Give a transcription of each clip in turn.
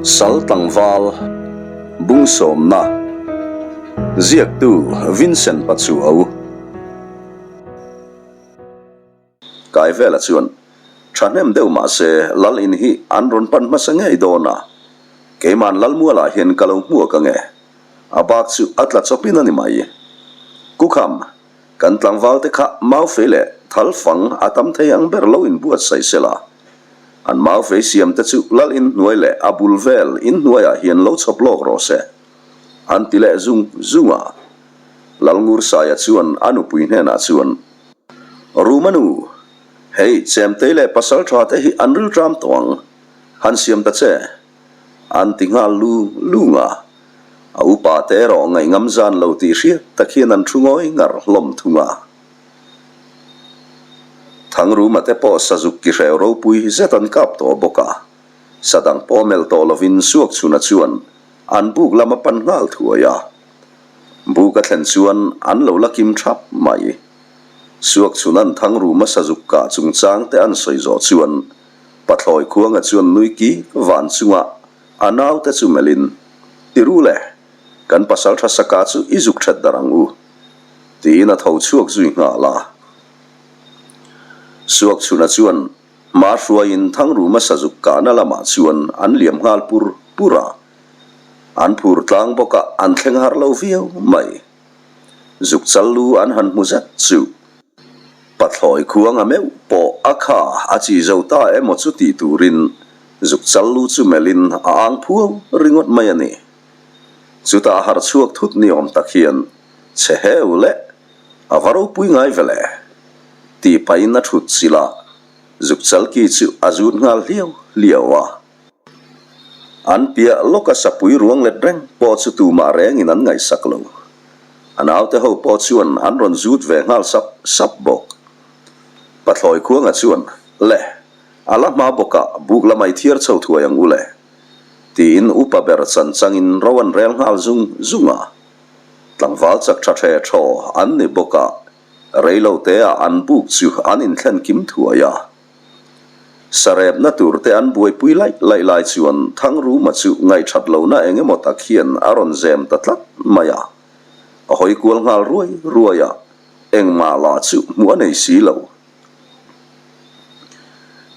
Sal tlangval bungsawmna ziaktu Vincent Pachuau. Kaivela chuan thahnem deuh mah se Lal in hi an rawn pan hmasa ngei dawn a, keiman Lalmualah hian ka lo hmuak ange, a bak chu a tla chawpin a ni mai. Kukham. Kan tlangval te kha maufei leh thal fang a tam thei ang ber lo inbuatsaih se la. An maufei siam te chu lal inhnuai leh a bul vel inhnuaiah hian lo chhawp lawk rawh se, an ti leh zung zung a. Lalngursaia chuan a nupui hnenah chuan, Rumanu, hei Chemtei leh pasal tha te hi an rilṭam tawh ang, han siam ta che. An ti nghal lung lung a, a upa te erawh ngaihngam zan lo tih hriat tak hian an thu ngawi ngar hlawm thung a. Thangruma te pawh sazuk ki hreu ropui zet an kap tawh bawk a, sa dang pawh melh tawh lovin Suakchhuna chuan an buk lam a pan nghal thuai a. Buk a thlen chuan an lo la kim thap mai. Suakchhuna'n Thangruma sazuk kah chungchang te an sawi zawh chuan Pathlawi khuanga chuan nui ki van chunga a naute chu melhin, Ti ru le, kan pasal tha saka chu i zuk that dar ang u, tiin a tho chhuak zui nghal a. Suakchhuna chuan hma hruaiin Thangruma sazuk kahna lamah chuan an liam nghal pur pur a. An phur tlang bawk a, an thleng har lo viau mai. Zuk chal lu an han hmu zet chu. Pathlawi khuanga meuh pawh a kha a chi zo ta emaw chu tih turin zuk chal lu chu melhin a ang phuau ringawt mai a ni. Chutah a harh chhuak thut ni awm tak hian che heu leh a va ropui ngai ve le tih pahin a thut chilh a, zuk chal ki chu a zut nghal hliau hliau a. An piah lawka sapui ruang let reng pawh chu tumah rengin an ngaihsak lo. A naute ho pawh chuan an rawn zut ve nghal sap sap bawk. Pathlawi Khuanga chuan, Le, a la hma bawkah buk lamah i thiar chho thuai ang u le, tiin upa ber chan changin ro an rel nghal zung zung a. Tlangval chak tha the thaw an ni bawk a, reilo teah an buk chu an inthlen kim thuai a. Sarepna tur te an buaipui laih laih lai chuan Thangruma chu ngaihthat lohna eng emaw tak hian a rawn zem ta tlat mai a. A hawi kual nghal ruai ruai a, engmah lah chu hmuh a nei si lo.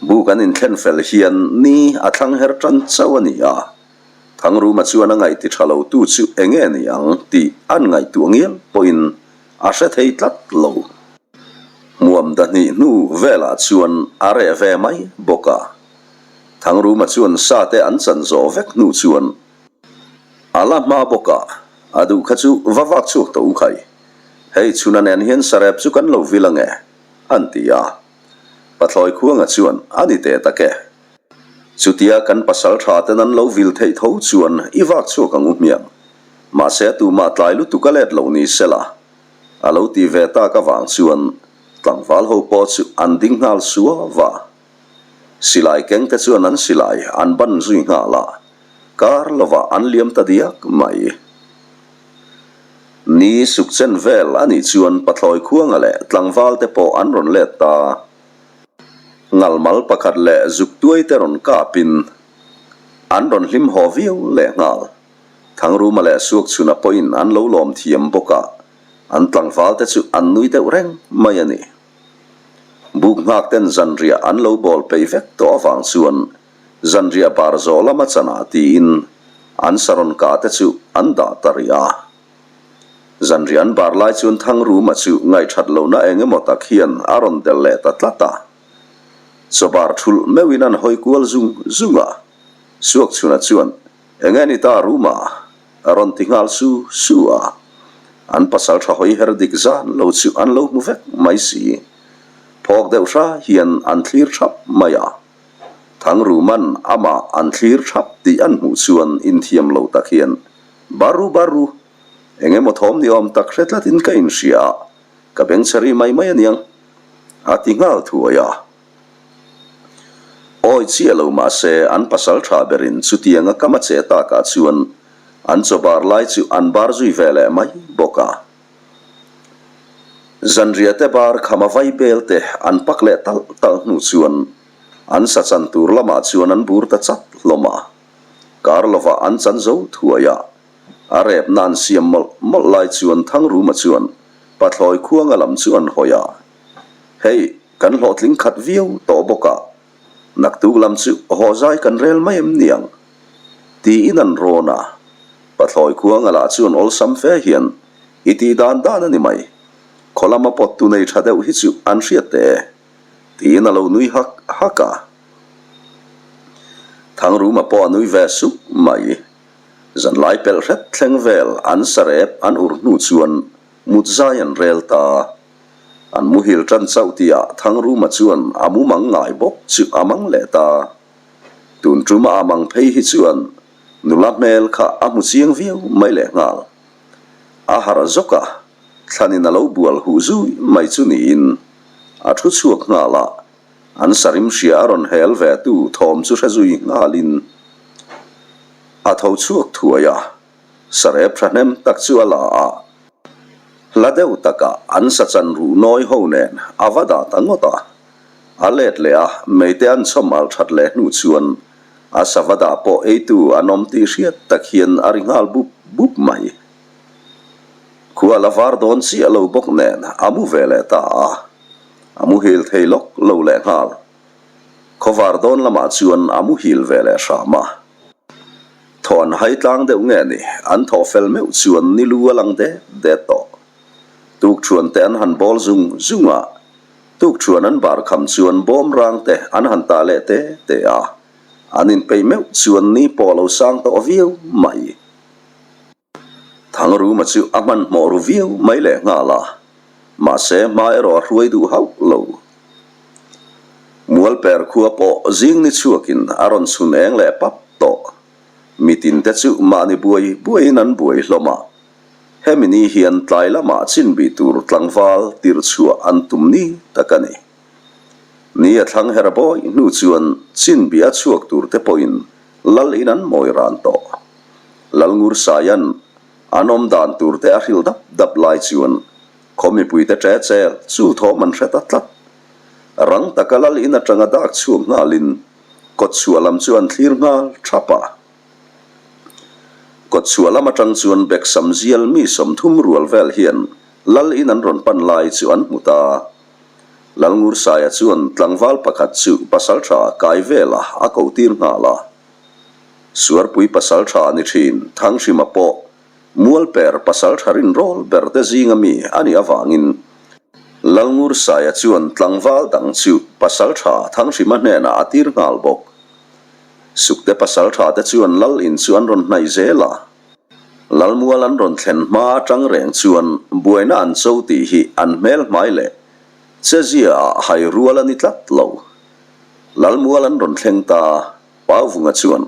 Buk an inthlen fel hian ni a thlang her tan chauh a ni a, Thangruma chuan a ngaihti tha lo tu chu eng nge ni ang tih an ngaihtuah ngial pawhin a hre thei tlat lo. Hmuam dahnih hnu velah chuan a reh ve mai bawk a. Thangruma chuan sa te an chan zawh vek hnu chuan a la hma bawk a, a duh kha chu va vak chhuak tawh u khai. Hei chhuna nen hian sarep chu kan lo vil ange, an ti a. Pathlawi Khuanga chuan a ni teh tak e. Chutia kan pasal tha ten an lo vil theih tho chuan i vak chhuak ang u hmiang. Mahse a tumah tlai lutuk a let loh ni sela. A lo ti ve tak avang chuan tlangval ho pawh chu an ding nghal suau a. Silai keng te chuan an silai an ban zui nghal a, kar lovah an liam ta diak mai. Ni suk chen vel a nih chuan Pathlawi Khuanga leh tlangval te pawh an rawn let ta. Ngalmal pakhat leh zuk tuai te rawn kapin an rawn hlim haw viau leh nghal. Thangruma leh Suakchhuna pawhin an lo lawm thiam bawk a, an tlangval te chu an nui deuh reng mai a ni. Buk nghak ten zanriah an lo bawl peih vek tawh avang chuan zanriah bar zawh lama chanah tiin an sarawn kah te chu an dah ta rih a. Zanriah an bar lai chuan Thangruma chu ngaihthat lohna eng emaw tak hian a rawn delh leh ta tlat a. Chawbar thulh meuhin an hawi kual zung zung a, Suakchhuna chuan Enge ni ta Ruma? a rawn ti nghal su su a. An pasal tha hawi her dik zan lo chu an lo hmu vek mai si. Phawk deuh hra hian an thlir thap mai a. Thangruman amah an thlir thap tih an hmuh chuan inthiam lo tak hian, Baru baru, eng emaw thawm ni awm tak hre tlatin ka inhria a, ka bengchhe ri mai mai aniang, a ti nghal thuai a. Awi chiah lo mahse an pasal tha berin chutianga kam a che takah chuan an chaw bar lai chu an bar zui ve leh mai bawk a. Zanriah te bar khama vai bel te an pak leh talh talh hnu chuan an sa chan tur lamah chuan an bur ta chat hlawm a. Kar lovah an chan zo thuai a, a repna an siam mawlh mawlh lai chuan Thangruma chuan Pathlawi khuanga lam chu an hawi a. Hei, kan hlawhtling khat viau tawh bawk a, naktuk lam chu haw zai kan rel mai em niang? Tiin an rawn a. Pathlawi khuanga lah chuan awlsam fe hian, I tih dan dan a ni mai. Khaw lama pawttu nei tha deuh hi chu an hriat teh e. Tiin a lo nui hak hak a. Thangruma pawh a nui ve sup mai. Zanlai pelh hret thleng vel an sarep an ur hnu chuan mut zai an rel ta. An muhil tan chauh tihah Thangruma chuan a mumang ngai bawk chu a mang leh ta. Tun tuma a mang phei hi chuan nula hmel kha a hmu chiang viau mai leh nghal. A harh zawk a, thlanin a lo bual huh zui mai chu niin a thu chhuak nghal a. An sarim hria a rawn hel ve tu thawm chu hre zui nghalin a tho chhuak thuai a, sarep thahnem tak chu a la a, hla deuh takah an sachan ruh nawi ho nen a va dah ta ngawt a, a let leh a, meite an chhawm alh that leh hnu chuan a sava dah pawh eitu an awm tih hriat tak hian a ri nghal bup bup mai. Khua la var dawn chiah lo bawk nen a mu ve leh ta a. A muhil thei lawk lo leh nghal. Khawvar dawn lamah chuan a muhil ve leh hram a. Thaw an hai tlang deuh nge ni, an thaw fel meuh chuan ni lu a lang det det tawh. Tukṭhuan te an han bawl zung zung a, tukṭhuan an bar kham chuan bawm rang te an han tah leh te te a, an inpeih meuh chuan ni pawh a lo sang tawh viau mai. Thangruma chu a hmanhmawh ru viau mai leh nghal a, mahse hma erawh a hruai duh hauh lo. Mualper khua pawh zing ni chhuakin a rawn chhun eng leh pap tawh. Mitin te chu mahni buai buaiin an buai hlawm a, hemi ni hian tlai lamah chinbih tur tlangval tirh chhuah an tum ni tak a ni. Ni a thlang her bawi hnu chuan chinbih a chhuak tur te pawhin Lal in an mawi ran tawh. Lalngur Saian an awm dan tur te a hrilh dap dap lai chuan khaw mipui te ṭe chel chu thawm an hre ta tlat. Rang taka Lal in aṭanga dak chhuak nghalin kawtchhuah lam chu an thlir nghal ṭhap a. Kawtchhuah lam aṭang chuan Beksam zial mi 30 rual vel hian Lal in an rawn pan lai chu an hmu ta. Lalngur Saia chuan tlangval pakhat chu pasalṭha kai vela a ko tir nghal a. Suarpui pasalṭha ni ṭhin Thanghrima pawh Mualper pasalṭha rinrawl ber te zinga mi a nih avangin Lalngur Saia chuan tlangval dang chu pasalṭha Thanghrima hnenah a tir nghal bawk. Sukte pasalṭha te chuan Lal in chu an rawn hnaih zel a. Lalmual an rawn thlen hma atang reng chuan buaina an cho tih hi an hmel hmai leh chezia ah hai rual a ni tlat lo. Lalmual an rawn thleng ta, Pauvunga chuan,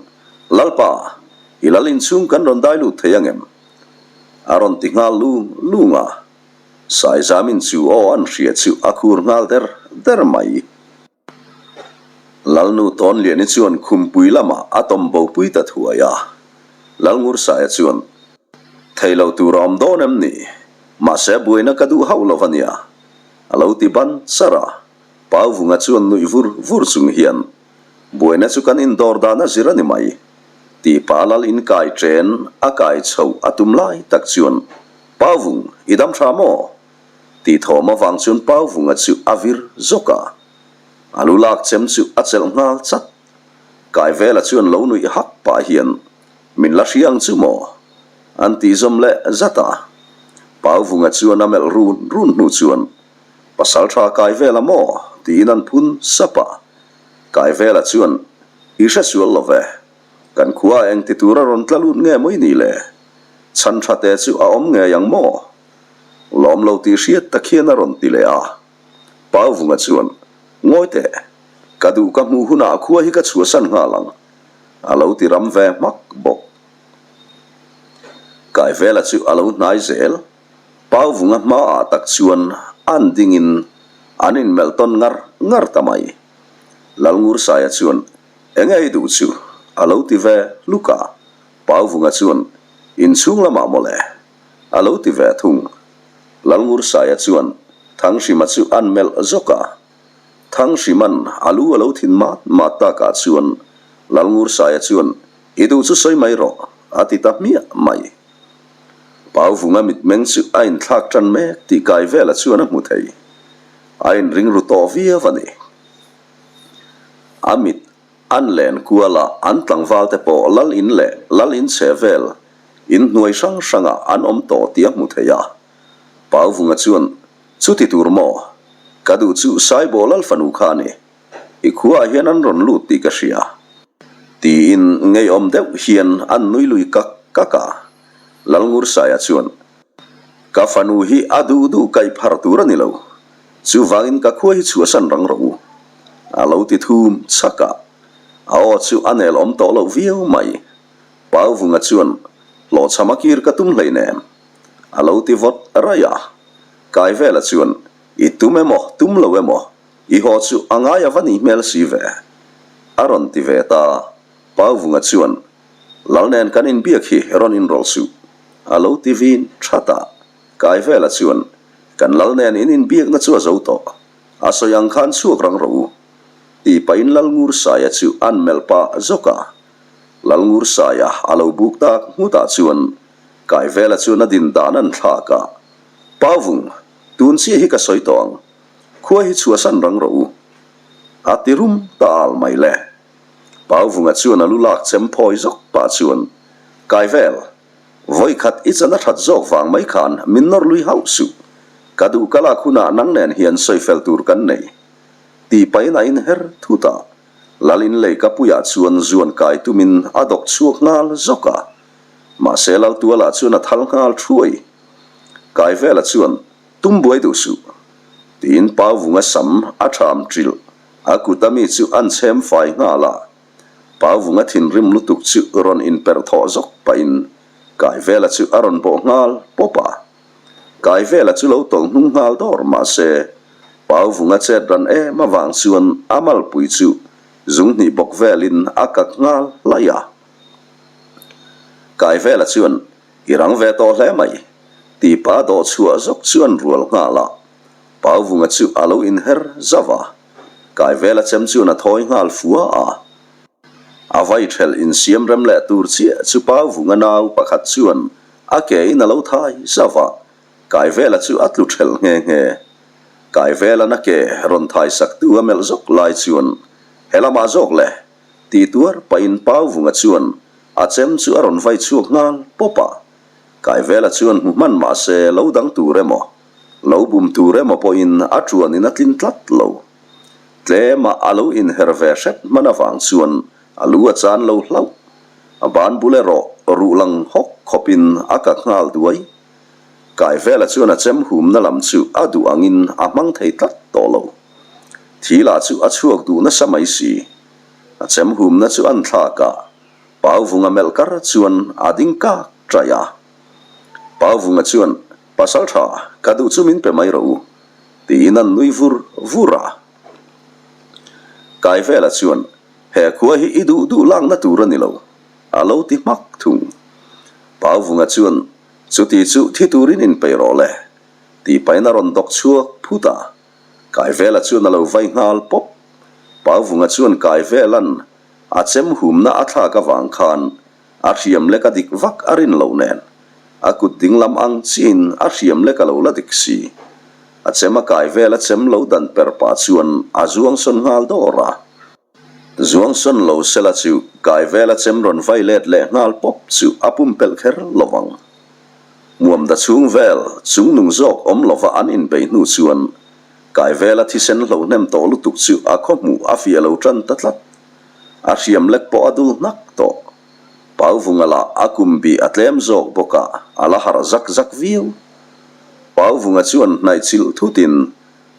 Lalpa, i lal inchhung kan rawn dai lut thei angem? A rawn ti nghal lung lung a, Saizamin chu aw an hria chu a khur nghal der der mai. Lalnu Tawnliani chuan khumpui lamah a tawm bopui ta thuai a. Lalngursaia chuan, Thei lo tur a awm dawn em ni? Mahse buaina ka duh hauh lo a nia, a lo ti ban char a. Pauvunga chuan nuih vur vur chung hian, Buaina chu kan indawr dan a zir a ni mai, tih pa lal inkai chen a kai chhoh a tum lai tak chuan, Pauvung, i dam tha maw? Tih thawm avang chuan Pauvunga chu a vir zawk a, a lu lak chem chu a chelh nghal chat. Kaivela chuan lo nuih hak pah hian, Min la hria ang chu maw? An tih zawm leh zat a. Pauvunga chuan a melh run run hnu chuan, Pasal tha Kaivela maw? tiin an phun sap a. Kaivela chuan, I hre sual lo ve. Kan khua eng ti tura rawn tla lut nge maw i nih le? Chhan tha te chu a awm ngei ang maw? Lawm lo tih hriat tak hian a rawn ti leh a. Pauvunga chuan, Ngawi teh, ka duh ka hmuh hunah khua hi ka chhuahsan nghal ang, a lo ti ram ve hmak bawk. Kaivela chu a lo hnai zel. Pauvunga hmaah tak chuan an dingin an inmelh tawn ngar ngar ta mai. Lalngursaia chuan, Enge i duh chu? a lo ti ve hluk a. Pauvunga chuan, Inchhung lamah mawle. A lo ti ve thung. Lalngursaia chuan Thanghrima chu an melh zawk a. Thanghriman a lu a lo thin mat mat takah chuan Lalngursaia chuan. I duh chu sawi mai rawh, a ti ta hmiah mai. Pauvunga mitmeng chu a inthlak tan mek tih Kaivela chuan a hmu thei. A inring ru tawh viau a ni. A mit an len kual a, an tlangval te pawh lal in leh lal in chhe vel in hnuai hrang hrangah an awm tawh tih a hmu thei a. Pauvunga chuan, Chuti tur maw? Ka duh chu Saibaw lal fanu kha a ni. I khuaah hian an rawn lut tih ka hria. Tiin ngeiawm deuh hian an nui lui kak kak a. Lalngursaia chuan, Ka fanu hi a duh duh kaih phar tur a ni lo. Chuvangin ka khua hi chhuahsan rang rawh u. A lo ti thum chhak a. A aw chu a nel awm tawh loh viau mai. Pauvunga chuan, Hlawhchham a kir ka tum hleinem. A lo ti vawt raih a. Kaivela chuan, I tum emaw, tum lo emaw, I haw chu a ngai a va nih hmel si ve, a rawn ti ve ta. Pauvunga chuan, Lal nen kan inbiak hi rawn inrawlh suh, a lo ti vin that a. Kaivela chuan, Kan lal nen in inbiakna chu a zo tawh, a sawi ang khan chhuak rang rawh u, tih pahin Lalngursaia chu an melh pah zawk a. Lalngursaia a lo buk tak nghutah chuan Kaivela chuan a din dan an thlak a, Pauvung, tun chiah hi ka sawi tawh ang. Khua hi chhuahsan rang rawh u. A ti rum ta al mai le. Pauvunga chuan a lu lak chem phawi zawk pah chuan, Kai vel, vawi khat i chan a that zawk vang mai khan min nawr lui hauh suh. Ka duh ka lak hunah nang nen hian sawi fel tur kan nei. Tih pahin a inher thut a. Lalin lei ka puiah chuan zuan kai tumin a dawk chhuak nghal zawk a. Mahse Laltuala chuan a thal nghal thuai. Kaivela chuan, Tum buai duh suh. Tiin Pauvunga sam a ṭham ṭilh. A kut a mi chu an chhem fai nghal a. Pauvunga thinrim lutuk chu rawn inperh thawh zawk pahin Kaivela chu a rawn bawh nghal pawp a. Kaivela chu lo tawlh hnung nghal dawr mahse Pauvunga chet ran em avang chuan a malpui chu zunghnih bawk velin a kak nghal hlaih a. Kaivela chuan I rang ve tawh hle mai, tih pa dawh chhuah zawk chuan rual nghal a, Pauvunga chu a lo inher zauh a, Kaivela chem chuan a thawi nghal fua a. A vai ṭhelh insiam rem leh tur chiah chu Pauvunga nau pakhat chuan a ke in a lo thai zauh a, Kaivela chu a tlu ṭhelh nghe nghe. Kaivela'n a ke rawn thai saktu a melh zawk lai chuan, He lamah zawk le, Tih tuar pahin Pauvunga chuan a chem chu a rawn vai chhuak nghal pawp a. Kaivela chuan hmu hman mah se lo dang tur emaw, lo bum tur emaw pawhin a ṭuanin a tlin tlat lo. Tlema a lo inher ve hret hman avang chuan a lu a chan lo hlauh. A ban bul erawh ruh lang hawk khawpin a kak nghal duai. Kaivela chuan a chem humna lam chu a duh angin a hmang thei tlat tawh lo. Thi lah chu a chhuak duh nasa mai si. A chem humna chu an thlak a, Pauvunga melh kar chuan a ding kak ṭaih a. Pauvunga chuan, Pasal ṭha, ka duh chu min pe mai rawh u, tiin an nui vur vur a. Kaivela chuan, He khua hi i duh duh lakna tur a ni lo, a lo ti hmak thung. Pauvunga chuan, Chuti chu thi turin inpeih rawh le, tih pahin a rawn dawk chhuak phut a. Kaivela chuan a lo vai nghal pawp. Pauvunga chuan Kaivela'n a chem humna a thlak avang khan a hriam lek a dik vak a rin loh nen, a kut dinglam ang chiin a hriam lek a lo la dik si. A chem a Kaivela chem lo dan per pah chuan a zuang sawn nghal dawr a. Zuang sawn lo sela chu Kaivela chem rawn vai let leh nghal pawp chu a pumpelh kher lo vang. Muamda chhung vel chung nung zawk awm lova an inbeih hnu chuan Kaivela thisen hlo hnem tawh lutuk chu a khaw hmuh a fiah lo tan ta tlat. A hriam lek pawh a dul hnak tawh. Pauvunga lah a kum bih a tlem zawk bawk a, a la harh zak zak viau. Pauvunga chuan hnaih chilh thutin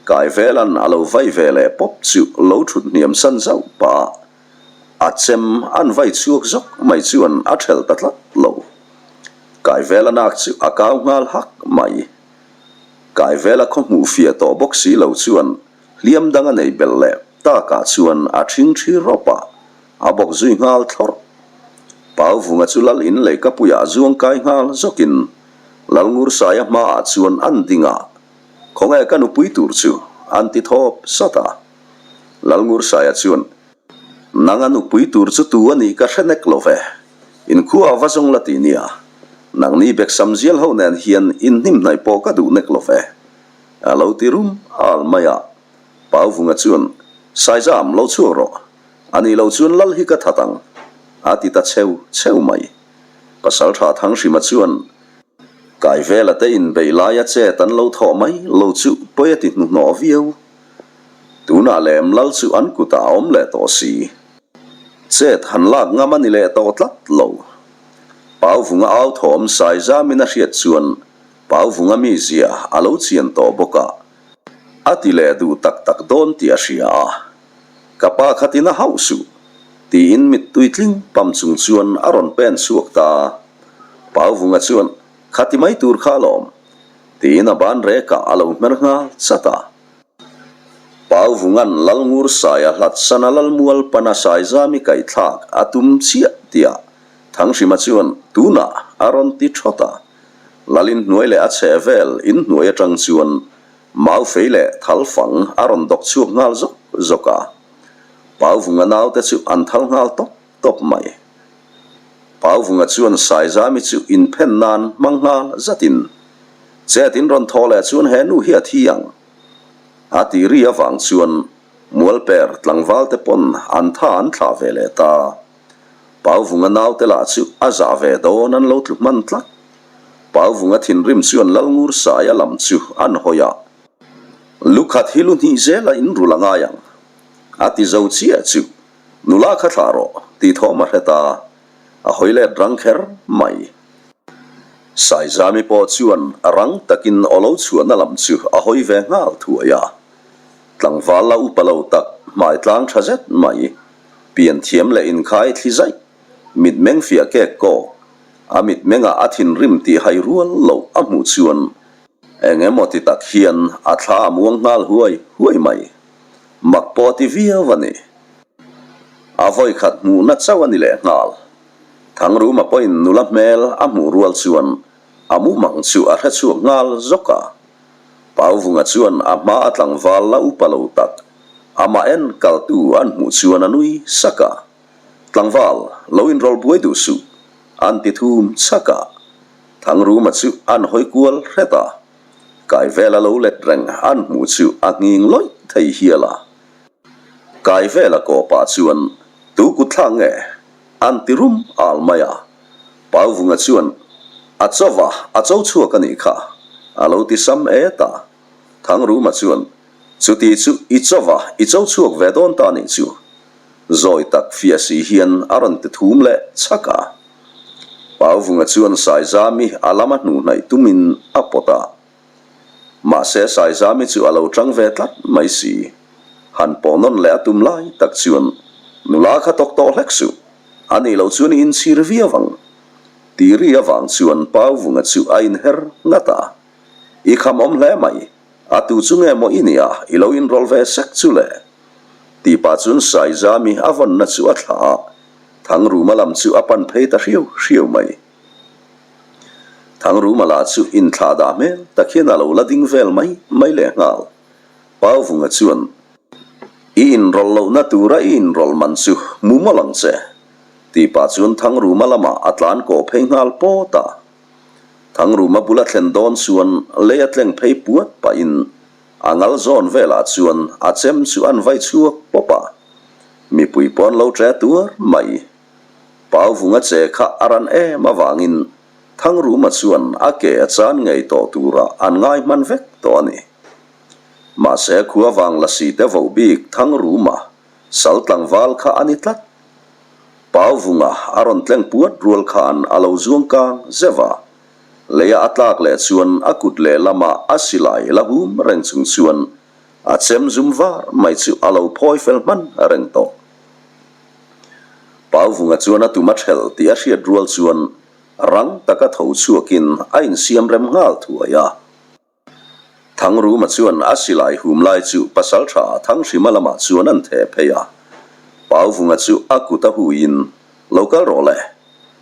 Kaivela'n a lo vai ve leh pawp chu lo thut hniam san zauh pah a. A chem an vai chhuak zawk mai chuan a thelh ta tlat lo. Kaivela nak chu a kau nghal hak mai. Kaivela khaw hmuh fiah tawh bawk si lo chuan hliam dang a nei belh leh takah chuan a thing thi rawp a, a bawk zui nghal thlawrh. Pauvunga chu lal in leikapuiah zuang kai nghal zawkin Lalngursaia hmaah chuan an ding a, Khawnge ka nupui tur chu? an ti thawp sat a. Lalngursaia chuan, Nang a nupui tur chu tu a nih ka hre nek lo ve. In khua va zawng la ti nia, nangni Beksam zial ho nen hian in hnim hnaih pawh ka duh nek lo ve, a lo ti rum al mai a. Pauvunga chuan, Saizam, lo chhuak rawh, a nih loh chuan lal hi ka that ang, a ti ta cheu cheu mai. Pasaltha Thanghrima chuan, Kaivela te inbeih laia chet an lo thawh mai lo chu pawi a ti hnuhnawh viau. Tunah lem lal chu an kutah a awm leh tawh si. Chet han lak ngam a ni leh tawh tlat lo. Pauvunga au thawm Saizamin a hriat chuan Pauvunga mizia a lo chian tawh bawk a, a ti leh duh tak tak dawn tih a hria a. Ka pa kha tina hauh suh, tiin mittui tling pam chung chuan a rawn pen chhuak ta. Pauvunga chuan, Kha ti mai tur kha alawm, tiin a ban rekah a lo hmer nghal chat a. Pauvunga'n Lalngur Saia hlat sana Lalmual pana Saizami kaihthlak a tum chiah tihah Thanghrima chuan, Tunah a rawn ti thawt a. Lal inhnuai leh a chheh vel inhnuai atang chuan Maufei leh Thalfang a rawn dawk chhuak nghal zawk zawk a. Pauvunga naute chu an thal nghal tawp tawp mai. Pauvunga chuan Saizami chu inphen nan hmang nghal zatin, Chet in rawn thaw leh chuan he nu hi a thi ang. A tih ri avang chuan Mualper tlangval te pawn an tha an thlah ve leh ta. Pauvunga naute lah chu a zah ve dawn an lo tlu hman tlat. Pauvunga thinrim chuan Lalngur Saia lam chu an hawi a. Lukhat hi lu hnih zela inrul a ngai ang, a ti zo chiah chu. Nula kha thlah rawh, tih thawm a hre ta. A hawi let rang kher mai. Saizami pawh chuan rang takin aw lo chhuahna lam chu a hawi ve nghal thuai a. Tlangval la upa lo tak, hmai tlang tha zet mai, pian thiam leh inkhai thli zaih, mitmeng fiah kek kawk, a mitmengah a thinrim tih hai rual loh a hmuh chuan eng emaw ti tak hian a thla a muang nghal huai huai mai. Mak pawh a ti viau a ni. A vawikhat hmuhna chauh a ni leh nghal. Thangruma pawhin nula hmel a hmuh rual chuan a mumang chu a hre chhuak nghal zawk a. Pauvunga chuan a hma a tlangval la upa lo tak, amah en kaltu an hmuh chuan a nui sak a. Tlangval, lo inrawlh buai duh suh, an ti thum chhak a. Thangruma chu an hawi kual hret a. Kai vela lo let reng an hmuh chu a nghing lawih thei hial a. Kai vela kawpah chuan tu kut thlak nge an ti rum al mai a. Pauvunga chuan a cho va, a cho chhuak a nih kha a lo ti sam et a. Thangruma chuan chuti chu i cho va, i cho chhuak ve dawn ta nih chu. Zawi tak fiah si hian a rawn ti thum leh chhak a. Pauvunga chuan Saizami a lama hnuh hnaih tumin a pawt a. Mahse Saizami chu a lo tang ve tlat mai si. Han pawh nawn leh a tum lai tak chuan nula kha tawk tawh hlek suh, a nih loh chuan i inchhir viau ang. Tih ri avang chuan Pauvunga chu a inher ngat a. I kham awm hle mai, a tu chu nge maw i nih a, i lo inrawlh ve sek chu le. Tih pah chuan Saizami a vawnna chu a thlah a. Thangruma lam chu a pan phei ta hriau hriau mai. Thangruma lah chu inthlah dah hmel tak hian a lo la ding vel mai mai leh nghal. Pauvunga chuan, I inrawlh lohna tura i inrawlh man chu hmu mawlh ang che, tih pah chuan Thangruma lamah a tlan kawh phei nghal pawt a. Thangruma bula thlen dawn chuan lei a tleng phei puat pahin A ngal zawn velah chuan a chem chu an vai chhuak pawp a, mipui pawn lo ṭe tuar mai. Pauvunga che kha a ran em avangin Thangruma chuan a ke a chan ngei tawh turah an ngai hman vek tawh a ni. Mahse khua vang lasi te voh bik Thangruma sal tlangval kha a ni tlat. Pauvunga a rawn tleng puat rual khan a lo zuang kang zeuh a, Leia a tlak leh chuan a kut lehlamah a silai la hum reng chung chuan a chem zum var mai chu a lo phawi fel hman reng tawh. Pauvunga chuan a tum a thelh tih a hriat rual chuan rang taka tho chhuakin a insiam rem nghal thuai a. Thangruma chuan a silai hum lai chu pasaltha Thanghrima lamah chuan an theh phei a. Pauvunga chu a kut a huiin, Lo kal rawh le,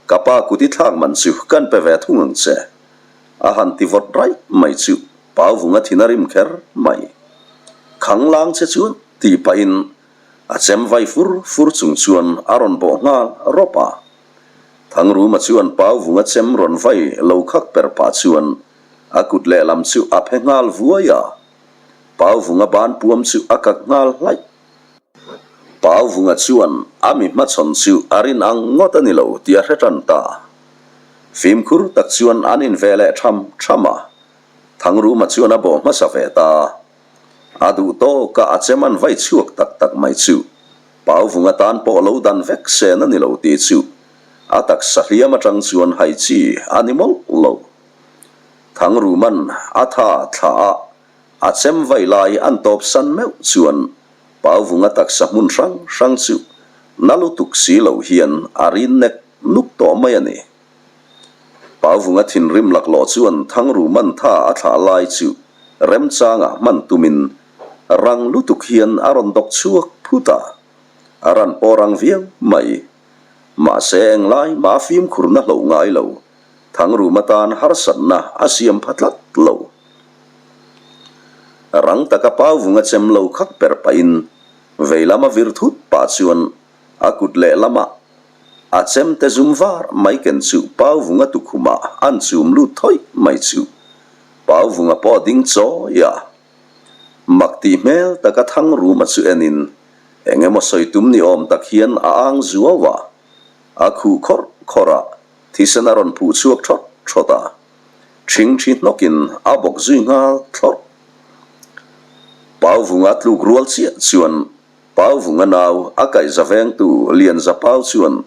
ka pa kut i thlak man chu kan pe ve thung ang che. A han ti vawt raih mai chu Pauvunga thin a rim kher mai. Khang lang che chuan tih pahin a chem vai fur fur chung chuan a rawn bawh nghal rawp a. Thangruma chuan Pauvunga chem rawn vai lo khak per pah chuan a kut lehlam chu a phe nghal vuai a. Pauvunga ban puam chu a kak nghal hlaih. Pauvunga chuan a mi hmachhawn chu a rin ang ngawt a ni lo tih a hre tan ta. Fimkhur tak chuan an inve leh tham tham a. Thangruma chuan a bawh hmasa ve ta. A duh tawk a a chem an vai chhuak tak tak mai chu Pauvunga tan pawh lo dan vek sen a ni lo tih chu a taksa hliam atang chuan hai chi a ni mawlh lo. Thangruman a tha thla a, a chem vai lai an tawp san meuh chuan Pauvunga taksa hmun hrang hrang chu na lutuk si lo hian a rin nek nuk tawh mai a ni. Pauvunga thinrim laklawh chuan Thangruman tha a thlah lai chu remchangah hman tumin rang lutuk hian a rawn dawk chhuak phut a, a ran pawh rang viau mai. Mahse englai mah a fimkhurna hloh ngai lo, Thangruma tan harsatna a siam pha tlat lo. Rang taka Pauvunga chem lo khak per pahin veilam a vir thut pah chuan A kut lehlamah a chemte zum var mai ken chu Pauvunga tukhumah an chum lut thawih mai chu Pauvunga pawh a ding chawi a. Mak tih hmel taka Thangruma chu enin eng emaw sawi tum ni awm tak hian a ang zuau a, a khuh khawrh khawrh a, thisen a rawn phuh chhuak thawt thawt a, ṭhingṭhi hnawkin a bawk zui nghal thlawrh. Pauvunga tluk rual chiah chuan Pauvunga nau a kaihza vengtu Lianza Pau chuan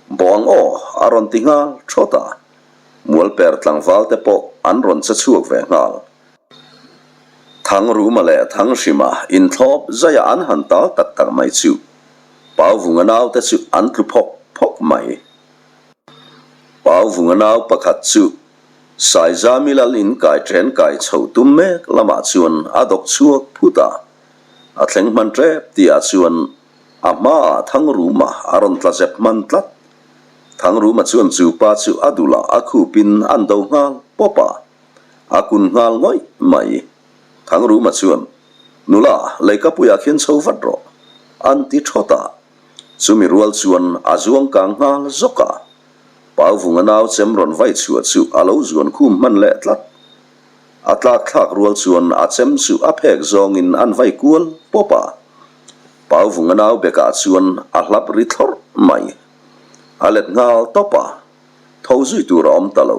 Bawng aw a rawn ti nghal thawt a, Mualper tlangval te pawh an rawn che chhuak ve nghal. Thangruma leh Thanghrima inthlawp zaia an han tal tak tak mai chu Pauvunga nau te chu an tlu phawk phawk mai. Pauvunga nau pakhat chu Saizami lal in kai then kai chho tum mek lamah chuan a dawk chhuak phut a. A thleng hman tep tihah chuan a hmaah Thangruma a rawn tla zep hman tlat. Thangruma chuan chu pa chu a dulah a khupin an do nghal pawp a, a kun nghal ngawih mai. Thangruma chuan, Nula, leikapuiah khian chho vat rawh, an ti thawt a. Chumi rual chuan a zuang kang nghal zawk a. Pauvunga nau chem rawn vai chhuah chu a lo zuan khum hman leh tlat. A tlak thlak rual chuan a chem chu a phek zawngin an vai kual pawp a. Pauvunga nau bekah chuan a hlap ri thlawrh mai. A let nghal tawp a, tho zui tur a awm ta lo.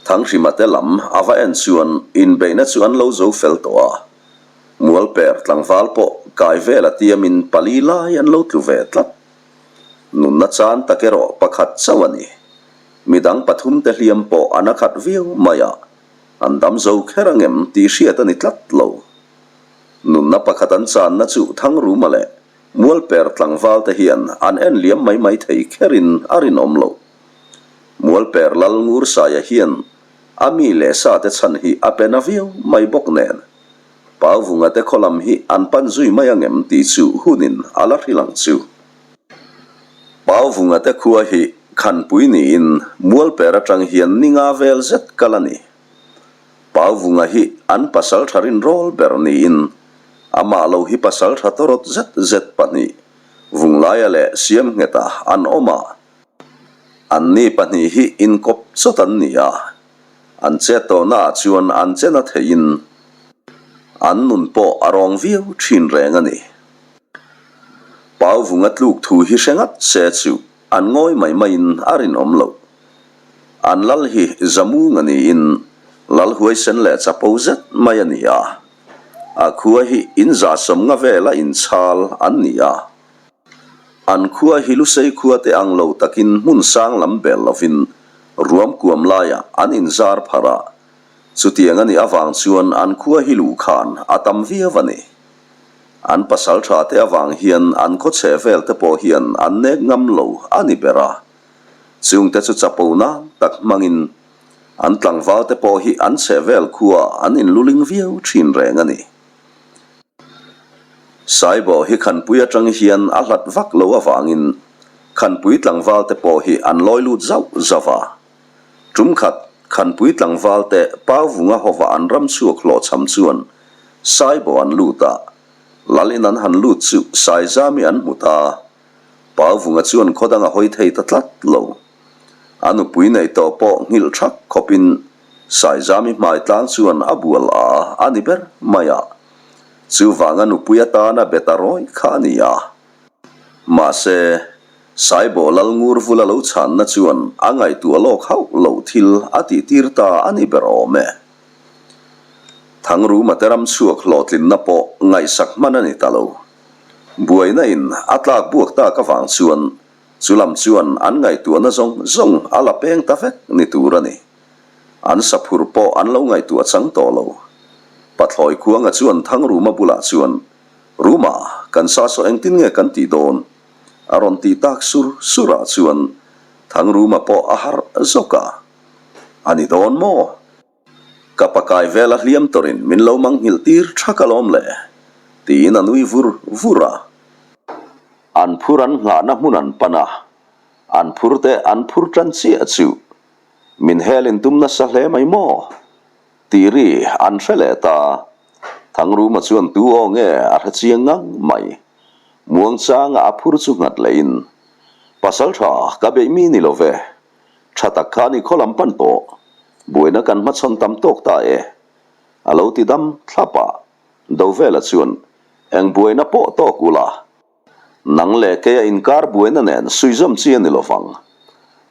Thanghrima te lam a va en chuan inbeihna chu an lo zo fel tawh a. Mualper tlangval pawh kai vel a tiamin pali lai an lo tlu ve tlat. Nunna chan tak erawh pakhat chauh a ni. Midang pathumte hliam pawh an a khat viau mai a, an dam zo kher angem tih hriat a ni tlat lo. Nunna pakhat an channa chu Thangruma leh Mualper tlangvalte hian an en liam mai mai thei kherin a rinawm lo. Mualper Lal Ngursaia hian a mi leh sate chhan hi a pe na viau mai bawk nen, Pauvunga te khaw lam hi an pan zui mai angem tih chu hunin a la hrilh ang chu. Pauvunga te khua hi Khanpui niin Mualper atang hian ni nga vel zet kal a ni. Pauvunga hi an pasal tha rinrawl ber niin amah lo hi pasal tha tawrawt zet zet pahnih Vunglaia leh Siamngheta an awm a. Anni pahnih hi inkawp chawt an ni a, an chet tawhnaah chuan an chena theihin an nun pawh a rawng viau thin reng a ni. Pauvunga tluk thu hi hre ngat se chu an ngawi mai maiin a rinawm loh. An lal hi Zamunga niin lal huaisen leh chapo zet mai a ni a. A khua hi inzahsawmnga vela inchhal an ni a. An khua hi Lusei khua te ang lo takin hmun sang lam bel lovin ruam kuam laiah an inzar pharh a, chutiang a nih avang chuan an khua hi luhkhan a tam viau a ni. An pasal tha te avang hian an khaw chhe vel te pawh hian an nek ngam lo a ni ber a, chungte chu chapo nan tak hmangin an tlangval te pawh hi an chhe vel khuaah an inluling viau thin reng a ni. Saibawh hi Khanpui atang hian a hlat vak lo avangin Khanpui tlangval te pawh hi an lawi lut zauh zauh a. Tum khat Khanpui tlangval te Pauvunga hova an ram chhuak hlawhchham chuan Saibawh an lut a, Lalin an han lut chu Saizami an hmu ta. Pauvunga chuan khaw dang a hawi thei ta tlat lo. A nupui neih tawh pawh nghilh thak khawpin Saizami hmai tlang chuan a bual a a ni ber mai a. Chuvanga nupui atana be ta rawih kha a ni a. Mahse, Saibawh lal ngur vula lo chhanna chuan a ngaihtuah lawk hauh loh thil a tihtir ta a ni ber awm e. Thangruma te ram chhuak hlawhtlinna pawh ngaihsak hman a ni ta lo. Buaina in a tlak buak tak avang chuan chu lam chuan an ngaihtuahna zawng zawng a la peng ta vek ni tur a ni. An saphur pawh an lo ngaihtuah chang tawh lo. Pathlawi Khuanga chuan Thangruma bulah chuan Ruma, kan sa saw engtin nge kan tih dawn? A rawn tih tak sur sur ah chuan Thangruma pawh a harh zawk a. A ni dawn maw? Ka pakai vel a hliam tawrin min lo mangnghilh tir thak alawm le, tiin a nui vur vur a. An phur an nghahna hmun an pan a, an phur te an phur tan chiah chu min hel in tum nasa hle mai maw? Tih ri an hre leh ta. Thangruma chuan tu aw nge a hre chiang ngang mai. Muangchanga a phur chu nghat lehin, Pasal tha ka beih mi ni lo ve. Tha tak khan i khaw lam pan tawh. Buaina kan hmachhawn tam tawk ta e. A lo ti dam thlap a. Dovela chuan, Eng buaina pawh tawk ula. Nang leh keia inkar buaina nen suizawm chi a ni lovang.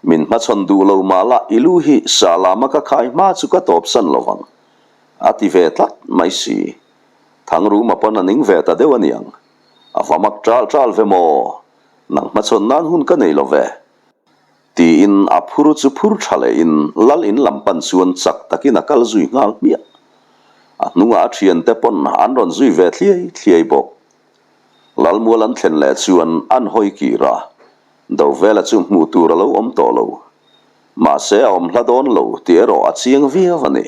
Min hmachhawn duh lo mah la i lu hi sa lama ka khai hma chu ka tawpsan lovang. A ti ve tlat mai si. Thangruma pawn a ning ve ta deuh a niang. A va mak ṭal ṭal ve maw? Nang hmachhawn nan hun ka nei lo ve. Tiin a phur chu phur ṭha lehin lal in lam pan chuan chak takin a kal zui nghal hmiah. A hnungah a ṭhiante pawn an rawn zui ve thliai thliai bawk. Lalmual an thlen leh chuan an hawi kir a, Dovela chu hmuh tur a lo awm tawh lo. Mahse a awm hla dawn lo tih erawh a chiang viau a ni.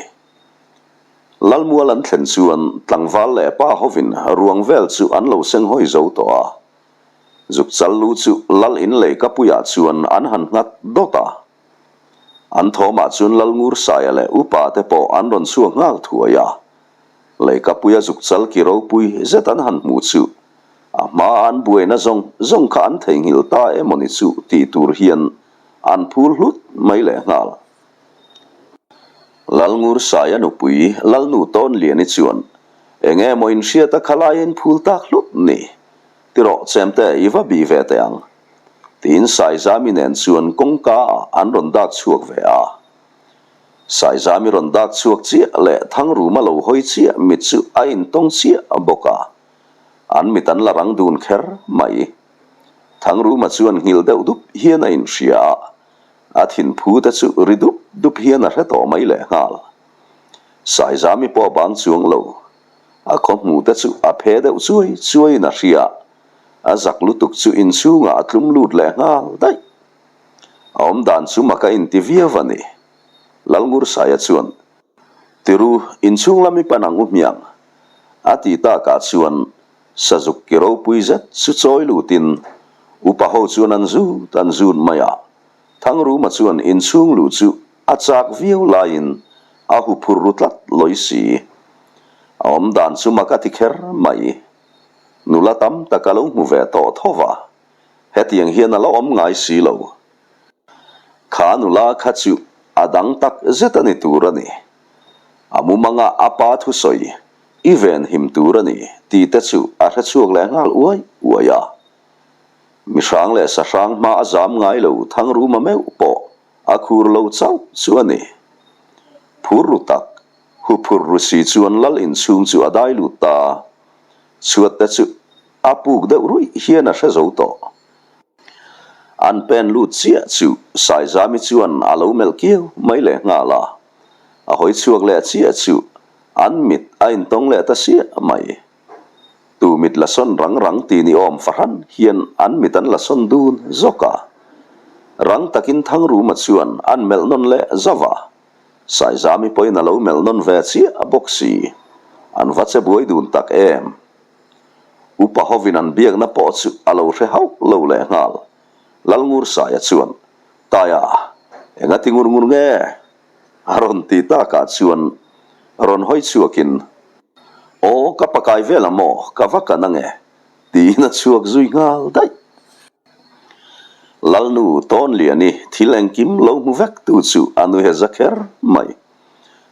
Lalmual an thlen chuan tlangval leh pa hovin ruang vel chu an lo seng hawi zo tawh a. Zukchal lu chu Lal in lei kapuiah chuan an han nghat dawt a. An thawmah chuan Lalngursaia leh upa te pawh an rawn chhuak nghal thuai a. Leikapuia zukchal ki ropui zet an han hmuh chu a hmaa an buaina zawng zawng kha an theihnghilh ta emawni chu tih tur hian an phul hlut mai leh nghal. Lalngursaia nupui Lalnu Tawnliani chuan eng emaw inhriat a khalai a inphul tak hlut ni tirawh chemte i va bih ve teh ang tiin Saizami nen chuan kawngka ah an rawn dak chhuak ve a. Saizami rawn dak chhuak chiah leh Thangruma lo hawi chiah mit chu a intawng chiah bawk a, an mit an la rang dun kher mai. Thangruma chuan nghilh deuh dup hian a inhria a, a thinphu te chu ri dup dup hian a hre tawh mai lehnghal. Saizami pawh a bang chuang lo, a khaw hmuh te chu a phe deuh chuai chuaiin a hria, a zak lutuk chu inchhungah a tlum lut lehnghal daih. A awm dan chu mak a inti viau a ni. Lalngursaia chuan, Tiru, inchhung lam i pan ang u hmiang. A ti takah chuan Sazuk ki ropui zet chu chawi lutin upa ho chuan an zut an zut mai a. Thangruma chuan inchhung luh chu a chak viau laiin a huphurh ru tlat lawi si. A awm dan chu mak a ti kher mai. Nula tam tak a lo hmu ve tawh tho va. Hetiang hian a la awm ngai si lo. Kha nula kha chu a dang tak zet a ni tur a ni. A mumanga a pa thusawi i venhim tur a ni tih te chu a hre chhuak leh nghal uai uai a. Mihrang leh sahrang hma a zam ngai lo Thangruma meuh pawh a khur lo chauh chu a ni. Phur ru tak, huphur ru si chuan lal inchhung chu a dai lut ta. Chhuat te chu A puk deuh ruih hian a hre zo tawh. An pen lut chiah chu Saizami chuan a lo melh kiau mai leh nghal a. A hawi chhuak leh chiah chu an mit a intawng leh ta siah mai. Tu mit la sawn rang rang ti ni awm fahran hian an mit an la sawn dun zawk a. Rang takin Thangruma chuan an melh nawn leh zauh a. Saizami pawhin a lo melh nawn ve chiah bawk si. An va che buai dun tak em. Upa hovin an biakna pawh chu a lo hre hauh lo leh nghal. Lalngursaia chuan, Taia, enga ti ngur ngur nge? A rawn ti takah chuan rawn hawi chhuakin, Aw, ka pakai vel a maw, ka va kan ange, tiin a chhuak zui nghal daih. Lalnu Tawnliani thil engkim lo hmu vek tu chu a nui he za kher mai.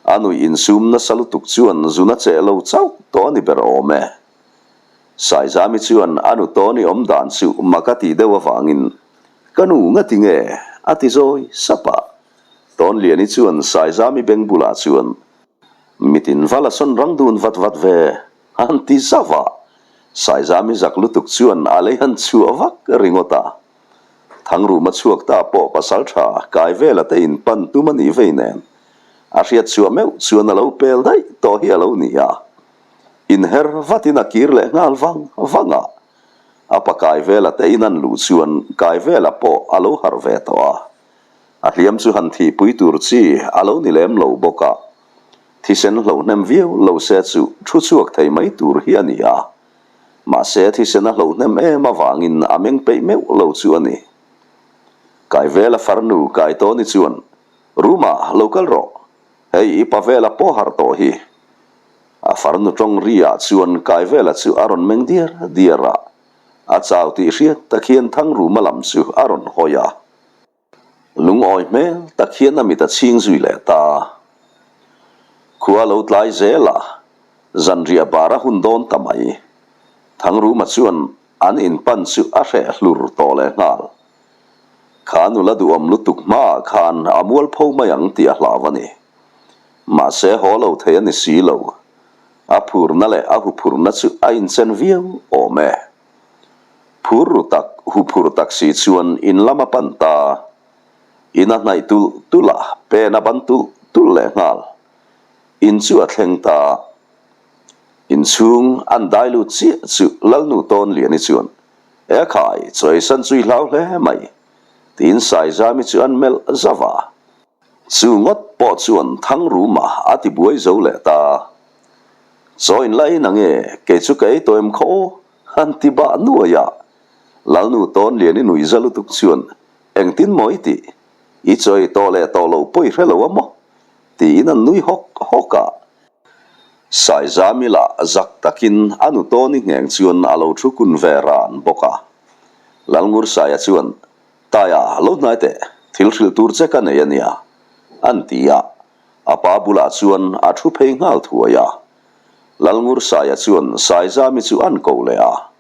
A nui insum nasa lutuk chuan zuna cheh lo chauh tawh a ni ber awm e. Saizami chuan a nu Tawni awm dan chu mak a tih deuh avangin, Ka nu ngati nge? a ti zawi sap a. Tawnliani chuan Saizami beng bulah chuan, Mitin va la sawn rang dun vat vat ve, han ti zauh a. Saizami zak lutuk chuan a lei han chhuah vak ringawt a. Thangruma chhuak ta pawh pasal tha kai vela te in pan tum a nih vei nen, a hriat chhuah meuh chuan a lo pel daih tawh hi a lo ni a. Inher vatin a kir leh nghal vang vang a. A pa kai vela te in an luh chuan kai vela pawh a lo harh ve tawh a. A hliam chu han thihpui tur chi a lo ni lem lo bawk a. Thisen hlohnem viau lo se chu thu chhuak thei mai tur hi a ni a. Mahse thisen a hlohnem em avangin a meng peih meuh lo chu a ni. Kaivela farnu Kaitawni chuan, Room-ah lo kal rawh, hei i Pavela pawh harh tawh hi. A farnu tawng ri-ah chuan Kaivela chu a rawn meng diar diar a, a chau tih hriat tak hian Thangruma lam chu a rawn hawi a. Lungawi hmel tak hian a mit a chhing zui leh ta. Khua lo tlai zel a, zanriah bar a hun dawn ta mai. Thangruma chuan an inpan chu a hreh hlur tawh leh nghal. Kha nula duhawm lutuk hmaah khan a mualpho mai ang tih a hlau a ni. Mahse haw lo thei a ni si lo. A phurna leh a huphurna chu a inchen viau awm e. Phur ru tak, hu phur tak si chuan in lam a pan ta. In a hnaih tulh tulh a, pen a ban tulh tulh leh nghal. In chu a thleng ta. In chhung an dai lut chiah chu Lalnu Tawnliani chuan, E khai, chawisan chu i hlau hle mai, tiin Saizami chu an melh zauh a. Chu ngawt pawh chuan Thangruma a ti buai zo leh ta. Chaw in la ei na nge, kei chu ka ei tawh em khaw aw, han ti bah nuai a. Lalnu Tawnliani nui za lutuk chuan, Engtin maw i tih? I chaw ei tawh leh tawh loh pawh i hre lo a maw? tiin an nui hawk hawk a. Saizami lah zak takin a nu Tawni ngheng chuan a lo thu kun ve ran bawk a. Lalngursaia chuan, Taia, lo hnai teh, thil hrilh tur che ka nei a nia, an ti a. A pa bulah chuan a thu phei nghal thuai a. Lalngursaia chuan Saizami chu an ko leh a.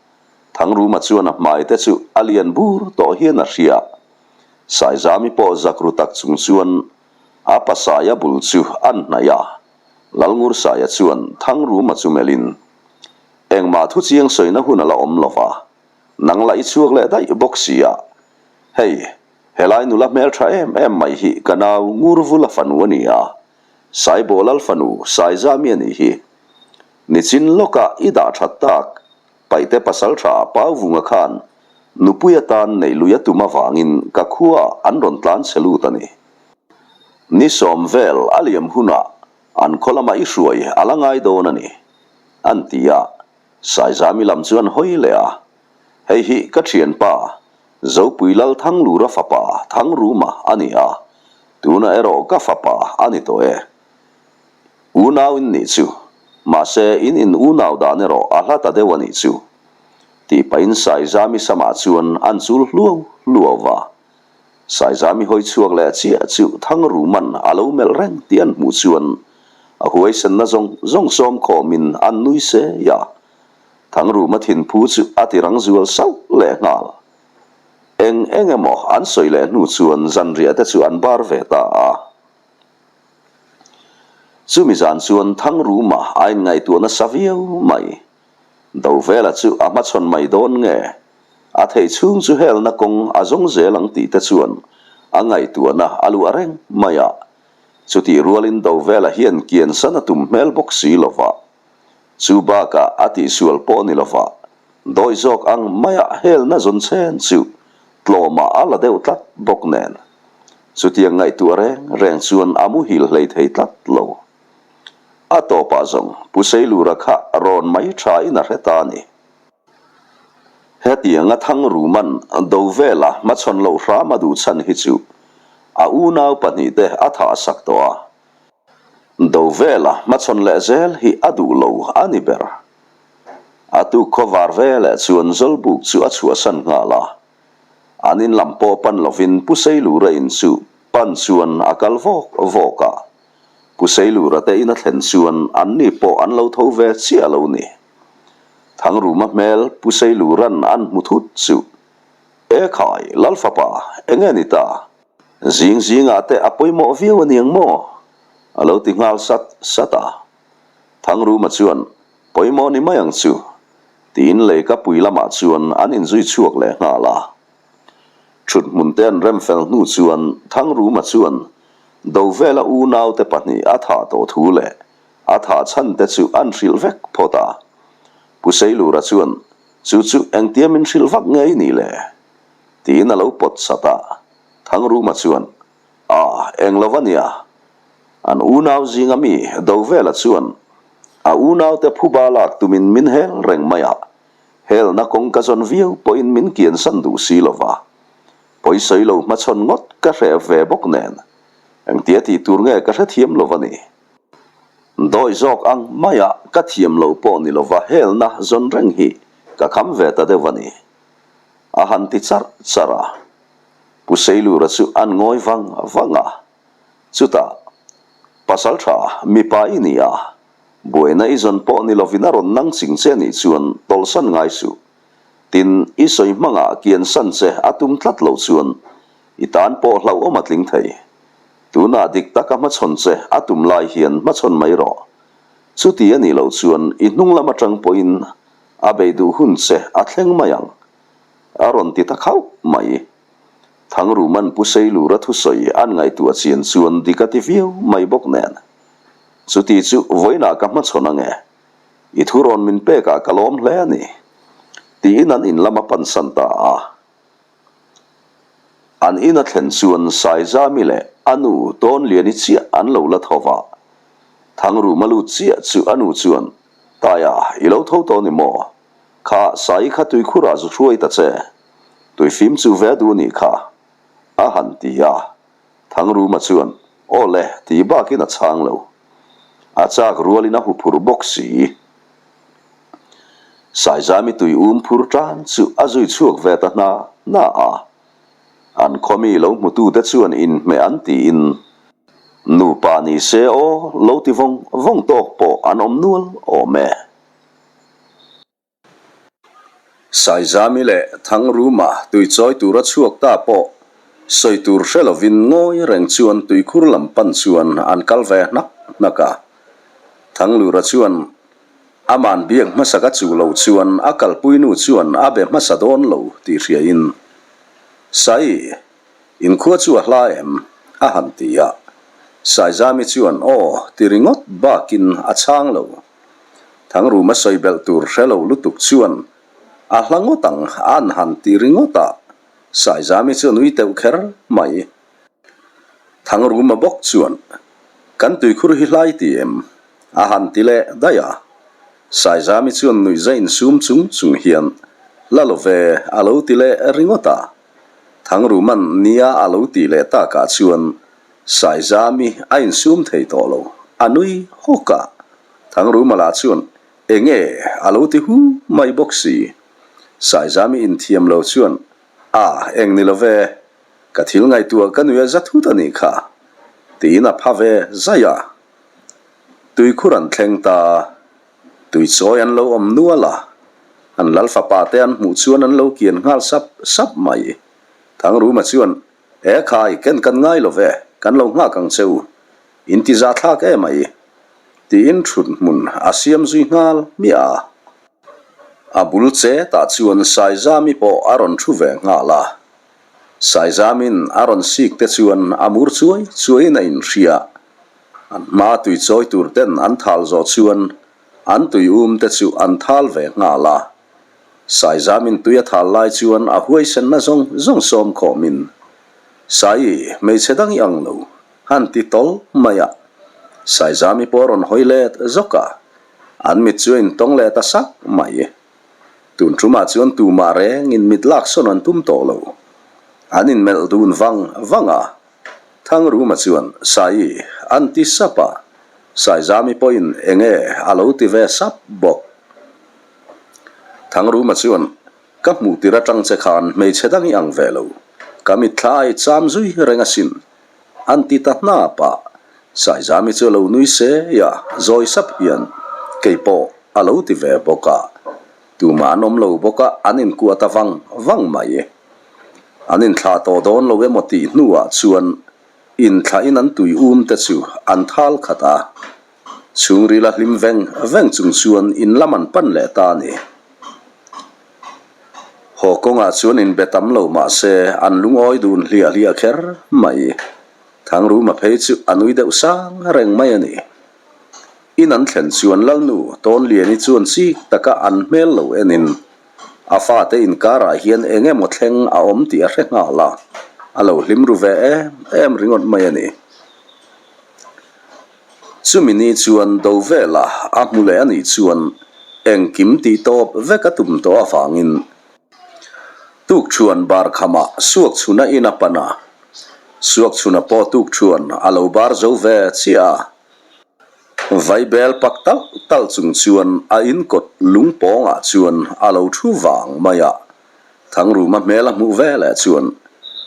Thangruma chuan a hmai te chu a lian bur tawh hian a hria. Saizami pawh zak ru tak chung chuan a pa Saia bul chu an hnaih a. Lalngursaia chuan Thangruma chu melhin, Engmah thuchiang sawina hun a la awm lo va. Nang lah i chhuak leh daih bawk si a. Hei, helai nula hmeltha em em mai hi ka nau Ngurvula fanu a ni a, Saibaw Lalfanu Saizami a nih hi. Nichin lawkah i dah that tak, Paihte pasaltha Pauvunga khan nupui atan neih lui a tum avangin ka khuaah an rawn tlan che lut a ni. Ni sawm vel a liam hunah an khaw lamah i hruai a la ngai dawn a ni, an ti a. Saizami lam chuan hawi leh a, Hei hi ka thianpa, Zopui Lal Thanglura fapa Thangruma a ni a, tunah erawh ka fapa a ni tawh e. Unau in nih chu, mahse in in unau dan erawh a hla ta deuh a nih chu. Tih pahin Saizami samah chuan an chul hluau hluau va. Saizami hawi chhuak leh chiah chu Thangruman a lo melh reng tih an hmuh chuan a huaisenna zawng zawng sawm khawmin an nui sei a. Thangruma thinphu chu a ti rang zual sauh leh nghal. Eng eng emaw an sawi leh hnu chuan zanriah te chu an bar ve ta a. Chumi zan chuan Thangruma a inngaihtuah nasa viau mai. Dovela chu a hmachhawn mai dawn nge? A theih chhung chu helna kawng a zawng zel ang tih te chuan a ngaihtuahna a luah reng mai a. Chutih rualin Dovela hian kiansan a tum hmel bawk si lo va. Chu bakah a tihsual pawh ni lo va, dawi zawk ang maia helna zawn chen chu tlawmah a la deuh tlat bawk nen. Chutiang ngaihtuah reng reng chuan a muhil hlei thei tlat lo. A tawpah zawng Pu Seilura kha rawn mai tha in a hre ta a ni. Hetianga Thangruman do vela hmachhawn loh hram a duh chhan hi chu a unau pahnihte a thah sak tawh a. Do vela hmachhawn leh zel hi a duh lo a ni ber. A tuk khawvar veleh chuan Zawlbuk chu a chhuahsan nghal a. An in lam pawh pan lovin Pu Seilura in chu pan chuan a kal vawk vawk a. Pu Seilura te in a thlen chuan anni pawh an lo tho ve chiah lo ni. Thangruma hmel Pu Seiluran an hmu thut chu, E khai, Lalfapa, enge ni ta? Zing zingah te a pawimawh viau a niang maw? A lo ti nghal sat sat a. Thangruma chuan, Pawimawh ni mai ang chu, tiin leika pui lamah chuan an inzui chhuak leh nghal a. Thut hmun te an rem fel hnu chuan Thangruma chuan Dovela unaute pahnih a thah tawh thu leh a thah chhan te chu an hrilh vek phawt a. Pu Seilura chuan, Chu chu engtia min hrilh vak nge i nih le? tiin a lo pawt sat a. Thangruma chuan, A, eng lo va nia. An unau zinga mi Dovela chuan a unaute phuba lak tumin min hel reng mai a, helna kawng ka zawn viau pawhin min kiansan duh si lo va. Pawisawi lo hmachhawn ngawt ka hreh ve bawk nen, engtia tih tur nge ka hrethiam lo va ni. Dawi zawk ang maia ka thiam lo pawh ni lova helna zawn reng hi ka kham ve ta deuh a ni. A han ti charh charh a. Pu Seilura chu an ngawi vang vang a. Chutah, Pasal tha, mipa i ni a, buaina i zawn pawh ni lovin a rawn nang ching che nih chuan tawlhsan ngai suh. Tin, i sawi hmangah kiansan che a tum tlat lo chuan i tan pawh hlauhawm a tling thei. Tunah dik taka hmachhawn che a tum lai hian hmachhawn mai rawh. Chuti a nih loh chuan i hnung lam atang pawhin a bei duh hun che a thleng mai ang, a rawn ti ta khauh mai. Thangruman Pu Seilura thusawi an ngaihtuah chian chuan dik a ti viau mai bawk nen. Chuti chu vawiinah ka hmachhawn ange, i thu rawn min pekah ka lawm hle a ni, tiin an in lam a pansan ta a. An in a thlen chuan Saizami leh a nu Tawnliani chiah an lo la tho va. Thangruma lut chiah chu a nu chuan, Taia, i lo tho tawh ni maw? Kha Sai kha tuikhurah zu hruai ta che. Tuifim chu ve duh nih kha, a han ti a. Thangruma chuan, Aw le, ti bakin a chhang lo. A chak rualin a huphurh bawk si. Saizami tui um phur tan chu a zui chhuak ve ta hna hna a. An khawmi lo hmutute chuan inhmeh an tiin, Nupa ni se aw, lo ti vawng vawng tawk pawh an awm nual awm e. Saizami leh Thangruma tui chawi tura chhuak ta pawh sawi tur hre lovin ngawi reng chuan tuikhur lam pan chuan an kal ve hnak hnak a. Thanglura chuan Aman biak hmasa ka chuh loh chuan a kalpui nu chuan a be hmasa dawn lo tih hriain, Sai, inkhua chu a hla em? a han ti a. Saizami chuan aw ti ringawt bakin a chhang lo. Thangruma sawi belh tur hre lo lutuk chuan a hla ngawt ang an han ti ringawt a, Saizami chu a nui teuh kher mai. Thangruma bawk chuan, Kan tuikhur hi hlai ti em? a han ti leh daih a. Saizami chuan nuihza insum chung chung hian, La lo ve, a lo ti leh ringawt a. Thangruma'n nia a lo tih leh takah chuan Saizami a insum thei tawh lo, a nui hawk a. Thangruma lah chuan, Enge? a lo ti hu mai bawk si. Saizami inthiam lo chuan, A, eng ni lo ve, Ka thil ngaihtuah ka nui a za thut a nih kha, tiin a pha ve zaih a. Tuikhur an thleng ta, tuichawi an lo awm nual a, an lal fapa te an hmuh chuan an lo kian nghal sap sap mai. Thangruma chuan, E khai, ken kan ngai lo ve, kan lo nghak ang che u, in ti za thlak e mai, tiin thut hmun a siam zui nghal hmiah a. A bul che tah chuan Saizami pawh a rawn thu ve nghal a. Saizamin a rawn sik te chuan a mur chuai chuaiin a inhria. An hma tui chawi tur ten an thal zawh chuan an tui um te chu an thal ve nghal a. Saizamin tui a thal lai chuan a huaisenna zawng zawng sawm khawmin, Sai, hmeichhe dang i ang lo, han ti tawl mai a. Saizami pawh a rawn hawi let zawk a, an mit chu a intawng leh ta sak mai. Tun ṭumah chuan tumah rengin mit laksawn an tum tawh lo. An inmelh dun vang vang a. Thangruma chuan, Sai, an ti sap a. Saizami pawhin eng nge a lo ti ve sap bawk. Thangruma chuan, Ka hmuh tir atang che khan hmeichhe dang i ang ve lo. Ka mitthla a i cham zui reng asin. An ti ta hnap a. Saizami chu a lo nui sei a, zawi sap hian kei pawh a lo ti ve bawk a. Tumah an awm lo bawk a, an inkuah ta vang vang mai. An inthlah tawh dawn lo emaw tih hnuah chuan inthlahin an tui um te chu an thal khat a. Chhungril a hlim veng veng chung chuan in lam an pan leh ta a ni. Haw kawngah chuan inbe tam lo mah se an lungawi dun hliah hliah kher mai. Thangruma phei chu a nui deuh sang reng mai a ni. In an thlen chuan Lalnu Tawnliani chuan chik taka an hmel lo enin a fate inkarah hian eng emaw thleng a awm tih a hre nghal a, a lo hlim ru ve em em ringawt mai a ni. Chumi ni chuan do vela a hmu leh a nih chuan engkim tih tawp vek a tum tawh avangin tukṭhuan bar khamah Suakchhuna in a pan a, Suakchhuna pawh tukṭhuan a lo bar zo ve chiah a. Vaibel pak talh talh chung chuan a inkawt lung pawngah chuan a lo thu vang mai a, Thangruma hmel a hmuh ve leh chuan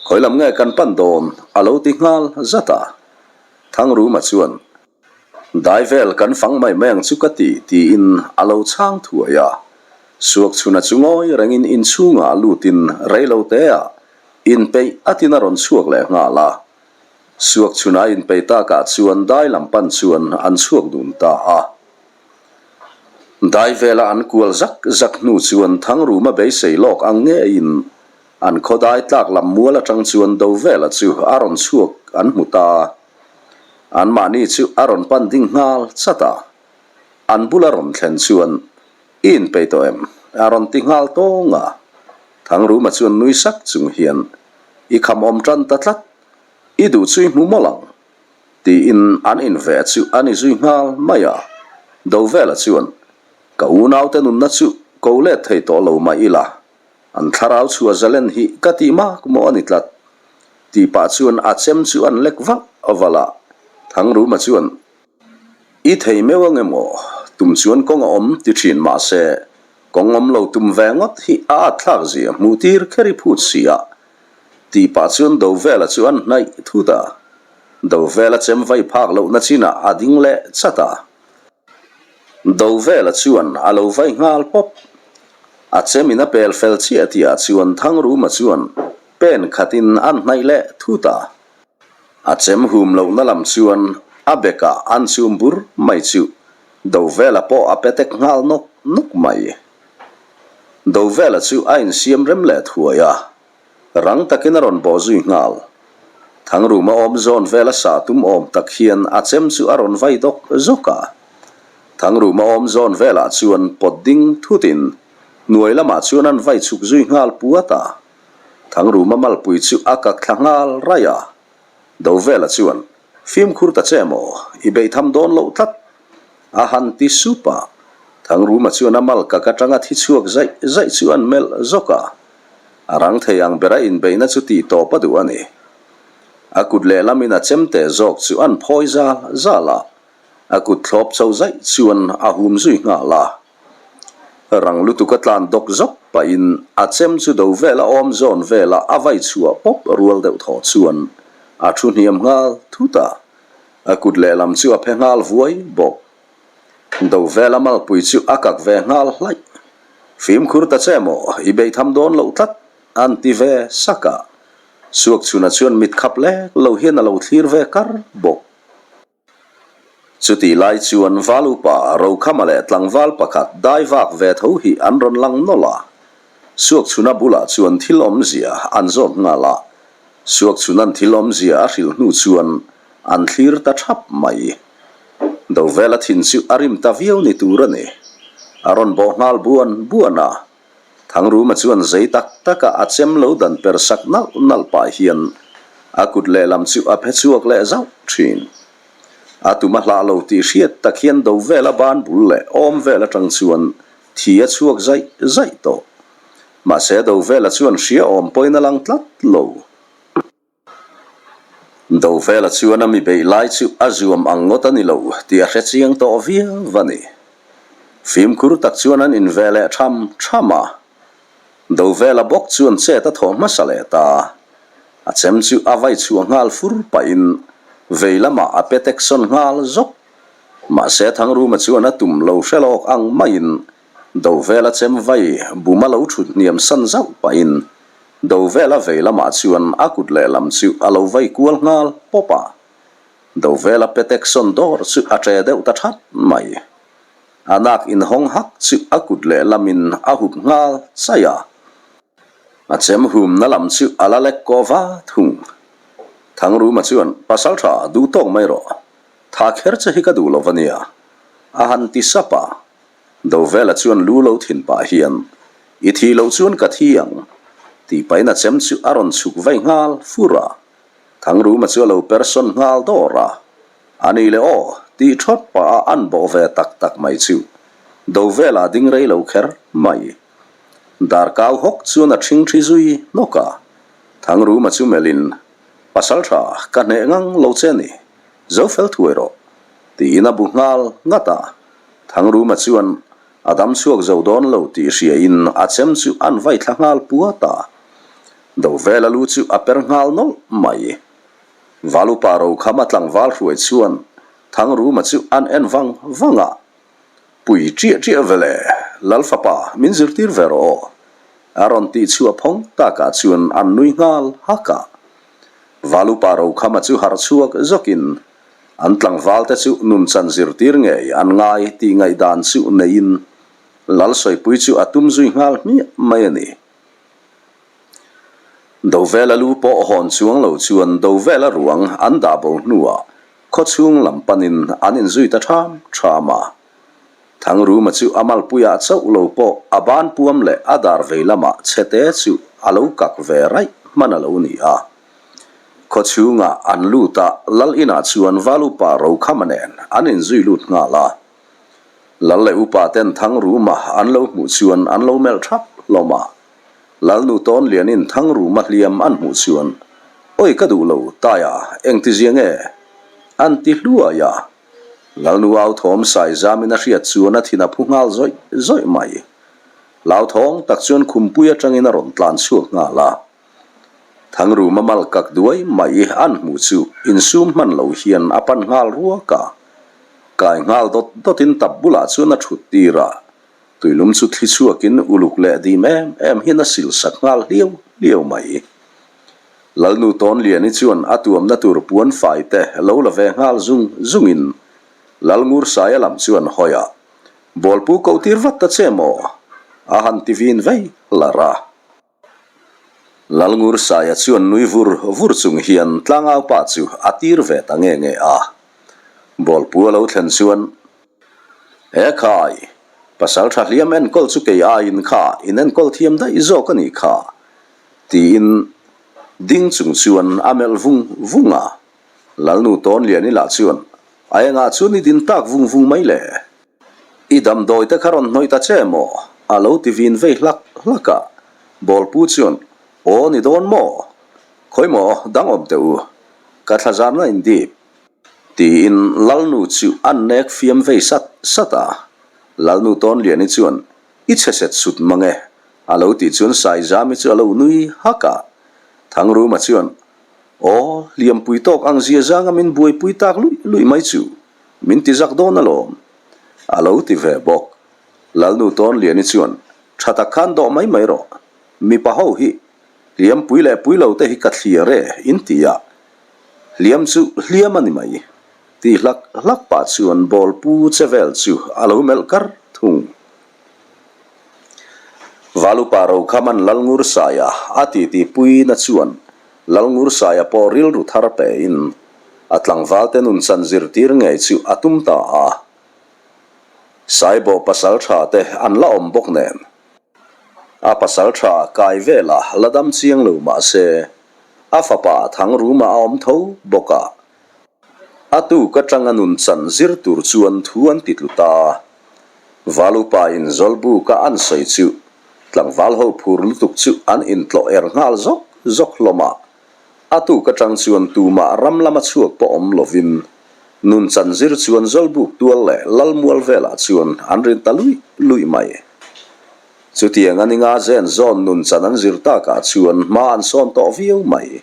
khawi lam nge kan pan dawn a lo ti nghal zat a. Thangruma chuan, Dai vel kan fang mai mai ang chu ka ti, tiin a lo chhang thuai a. Suakchhuna chu ngawi rengin inchhungah lutin reiloteah inpeih atin a rawn chhuak leh nghal a. Suakchhuna a inpeih takah chuan dai lam pan chuan an chhuak dun ta a. Dai vela an kual zak zak hnu chuan Thangruma beisei lawk ang ngeiin An khawdai tlak lam mual atang chuan Dovela chu a rawn chhuak an hmu ta a. Anmahni chu a rawn pan ding nghal chat a. An bula rawn thlen chuan, I inpeih tawh em? a rawn ti nghal tawng a. Thangruma chuan nui sak chung hian, I kham awm tan ta tlat, i duh chu i hmu mawlh ang, tiin an inveh chu a ni zui nghal mai a. Dovela chuan, Ka unaute nunna chu ko let thei tawh lo mah ila, An thlarau chhuah zalen hi ka tih mak maw a ni tlat. Tih pah chuan a chem chu an lek vak valh a, Thangruma chuan, I thei meuh ang emaw? Tum chuan kawng a awm ti thin mah se, kawng awm lo tum ve ngawt hi a at thlak zia hmuh tir kher i phut si a. Tih pah chuan Dovela chu an hnaih thut a, Dovela chem vai phak lohna chinah a ding leh chat a. Dovela chuan a lo vai nghal pawp. A chemin a pel fel chiah tihah chuan Thangruma chuan pen khatin an hnaih leh thut a. A chem hum lohna lam chuan a bekah an chum bur mai chu Dovela pawh a petek nghal nawk nawk mai. Dovela chu a insiam rem leh thuai a. Rang takin a rawn bawh zui nghal. Thangruma awm zawn vela sah tum awm tak hian a chem chu a rawn vai dawk zawk a. Thangruma awm zawn velah chuan pawt ding thutin hnuai lamah chuan an vai chhuk zui nghal puat a. Thangruma malpui chu a kak thla nghal raih a. Dovela chuan, Fimkhur ta che maw, i beihtham dawn loh tlat a han ti sup a. Thangruma chuan a mal kak atanga thi chhuak zaih zaih chu an melh zawk a. A rang thei ang bera inbeihna chu tih tawp a duh a ni. A kut lehlamin a chem teh zawk chu an phawi zal zal a, a kut thlawp chho zaih chuan a hum zui nghal a. Rang lutuk a tlan dawk zawk pahin a chem chu do vela awm zawn vela a vai chhuah pawp rual deuh thaw chuan a thu hniam nghal thut a, a kut lehlam chu a phe nghal vuai bawk. Do vela malpui chu a kak ve nghal hlaih. Fimkhur ta che maw, i beihtham dawn loh tlat, an ti ve sak a. Suakchhuna chuan mit khap lek lo hian a lo thlir ve kar bawk. Chutih lai chuan val upa Rokhama leh tlangval pakhat dai vak ve tho hi an rawn lang nawlh a. Suakchhuna bulah chuan thil awmzia an zawt nghal a. Suakchhuna'n thil awmzia a hrilh hnu chuan an thlir ta thap mai. Dovela thin chu a rim ta viau ni tur a ni. A rawn bawh nghal buan buan a. Thangruma chuan zei tak taka a chem lo dan per sak nalh nalh pah hian a kut lehlam chu a phe chhuak leh zauh thin. A tum a hlah lo tih hriat tak hian Dovela ban bul leh awm vel atang chuan thi a chhuak zaih zaih tawh. Mahse Dovela chuan hria awm pawhin a lang tlat lo. Dovela chuan a mi beih lai chu a zuam ang ngawt a ni lo tih a hre chiang tawh viau a ni. Fimkhur tak chuan an inve leh tham tham a. Dovela bawk chuan chet a thawh hmasa leh ta. A chem chu a vai chhuah nghal fur pahin vei lamah a pe tek sawn nghal zawk. Mahse Thangruma chuan a tum lo hre lawk ang maiin Dovela chem vai buma lo thut hniam san zauh pahin Dovela vei lamah chuan a kut lehlam chu a lo vai kual nghal pawp a. Dovela pe tek sawn dawr chu a ṭe deuh ta that mai. A nak inhawng hak chu a kut lehlamin a hup nghal chaih a. A chem humna lam chu a la lek kaw va thung. Thangruma chuan, Pasal tha, duh tawk mai rawh. Tha kher che hi ka duh lo va nia, a han ti sap a. Dovela chuan lu lo thin pah hian, I thi loh chuan ka thi ang, tih pahin a chem chu a rawn chhuk vaih nghal fur a. Thangruma chu a lo per sawn nghal dawr a. A ni le aw, tih thawt pah a an bawh ve tak tak mai chu Dovela ding rei lo kher mai. Darkau hawk chuan a ṭhing ṭhi zui hnawk a, Thangruma chu melhin, Pasal ṭha, ka hneh ngang lo che ni, zo fel thuai rawh, tiin a bu nghal nghat a. Thangruma chuan a dam chhuak zo dawn lo tih hriain a chem chu an vai thla nghal puat a. Dovela lu chu a per nghal nawlh mai. Valupa Rokhama tlangval hruai chuan Thangruma chu an en vang vang a. Pui ṭiah ṭiah ve le, Lal fapa min zirtir ve rawh aw. A rawn tih chhuah phawng takah chuan an nui nghal hak a. Valupa Rokhama chu harh chhuak zawkin an tlangvalte chu nunchan zirtir ngei an ngai tih ngaihdan chu neiin Lal Sawipui chu a tum zui nghal hmiah mai a ni. Dovela lu pawh hawn chuang lo chuan Dovela ruang an dah bo hnuah Khawchhung lam panin an inzui ta ṭham ṭham a. Thangruma chu a malpuiah chauh lo pawh a ban puam leh a dar vei lamah chhete chu a lo kak ve raih hman a lo ni a. Khawchhungah an lut a, Lal inah chuan Valupa Rokhama nen an inzui lut nghal a. Lal leh upa ten Thangruma an lo hmuh chuan an lo melh ṭhap hlawm a. Lalnu tawn lianin Thangruma hliam an hmuh chuan, Awi ka duh lo, Taia, engtizia nge? An ti hluai a. Lalnu au thawm sai zamin a hriat chuan a thin a phu nghal zawih zawih mai. Hlauthawng tak chuan khumpui atangin a rawn tlan chhuak nghal a. Thangruma mal kak duai mai an hmuh chu insum hman lo hian a pan nghal ruak a. Kai nghal dawt dawtin tap bulah chuan a thut tir a. Tuilum chu thli chhuakin uluk leh dim em em hian a sil sak nghal hliau hliau mai. Lalnu Tawnliani chuan a tuamna tur puan fai te lo la ve nghal zung zungin Lalngursaia lam chuan hawi a, Bawlpu koh tir vat ta che maw? a han ti vin vei hlar a. Lalngursaia chuan nui vur vur chung hian tlangau pa chu a tir ve ta nge nge a. Bawlpu a lo thlen chuan. He khai, pasal tha hliam enkawl chu kei aiin kha in enkawl thiam daih zawk a nih kha, tiin ding chung chuan a melh vung vung a. Lalnu Tawnliani lah chuan, A engah chuan i din tak vung vung mai le? I damdawi te kha rawn hnawih ta che maw? a lo ti vin vei hlak hlak a. Bawlpu chuan, Aw ni dawn maw? Khawi maw dang awm teh u, ka thlazarna in dip. Tiin Lalnu chu a nek fiam vei sat sat a. Lalnu Tawnliani chuan, I chhe set sut mang e, a lo tih chuan Saizami chu a lo nui hak a. Thangruma chuan, Aw, hliampui tawk ang zia zanga min buaipui tak luih luih mai chu, min ti zak dawn alawm, a lo ti ve bawk. Lalnu Tawnliani chuan, Tha tak khan dawh mai mai rawh, mipa ho hi hliampui leh pui lo te hi ka thliar e, in ti a. Hliam chu hliam a ni mai. Tih hlak hlak pah chuan ball pu che vel chu a lo melh kar thung. Valupa Rokhaman Lalngursaia a titi puina chuan Lalngursaia pawh rilru thar pein a tlangvalte nun chan zirtir ngei chu a tum ta a. Saibawh pasal tha te an la awm bawk nen. A pasal tha kai vela la dam chiang lo mah se, A fapa Thangruma a awm tho bawk a, a tuk atanga nun chan zir tur chuan thu an ti tlu ta. Valupa in Zawlbuka an sawi chu tlangval ho phur lutuk chu an intlawh er nghal zawk zawk hlawm a, a tuk atang chuan tumah ram lama chhuak pawh awm lovin nun chan zir chuan Zawlbuk tual leh Lalmual velah chuan an rin ta luih luih mai. Chutiang a ninga zen zawn nun chan an zir takah chuan hma an sawn tawh viau mai.